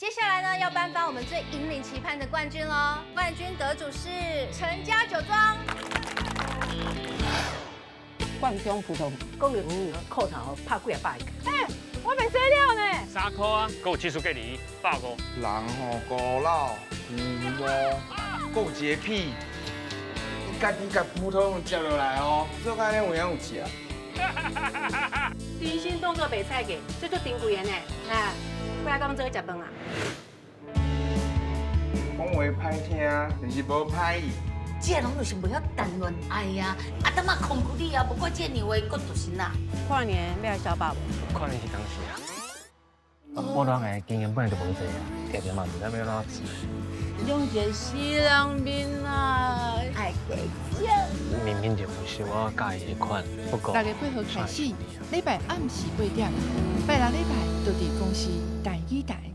接下來呢，要頒發我們最引領期盼的冠軍嘍！冠軍得主是陳家酒莊。罐裝葡萄，講到褲頭拍幾仔百個。欸，我袂洗了呢。3箍啊，閣有技術隔離150。人吼孤老、龜毛，閣有潔癖，你家己共葡萄攏食落來哦，做甲恁有影有食。甜心當做白菜嘅，這足珍貴的呢。啊，過來講做食飯啊。講話歹聽，就是無歹意。這攏就是袂曉談戀愛啊！啊，當嘛控制你啊，無怪這呢話，閣就是哪。跨年欲來小爸無？跨年是當時啊。我戀愛經驗本來就無濟啊，定定嘛毋知欲按怎做。用一個死人面啊！愛加明明就毋是我佮意的款，不過6月8號開始，禮拜暗時8點，拜六禮拜就佇公視台語台。